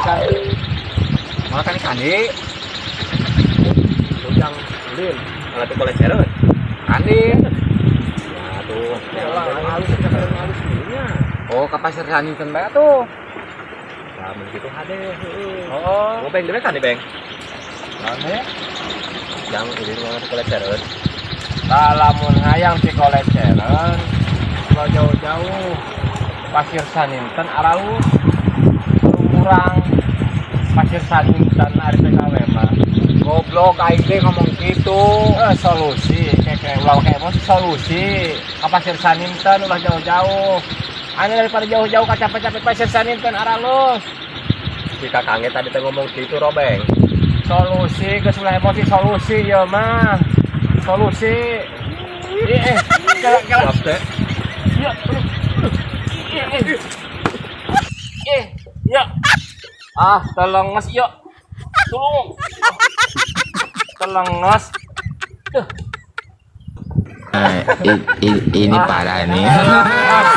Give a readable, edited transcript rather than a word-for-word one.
Ikan. Malah kan kandi. Ujang ulin. Malah pikoleh ceren. Kandi. Ya tuh. Ya, halus halus dulunya. Oh, ke Pasir Saninten bae tuh. Nah, mun kitu hade heeh. Oh. Mau beng dewek kan beng. Ane. Jang ulin malah pikoleh ceren. Lamun hayang pikoleh ceren, ulah jauh-jauh. Pasir Saninten aralus. Kurang Pasir Saninten ari PKW mah. Goblok, aing teh ngomong gitu. Eh, solusi kayak ulah kayak emosi, solusi ke Pasir Saninten ulah jauh-jauh. Ane daripada jauh-jauh ka capek-capek, Pasir Saninten aralus. Si kakangnya tadi teh ngomong gitu, Robeng. Solusi geus, ulah emosi, solusi ya mah. Solusi. Eh, eh, kela kela. Siap teh. Ya, aduh, aduh. Eh, eh. Eh, ya. Ah, telenges ya. Tulung. Telenges. Duh. Ini parah nih. Telenges.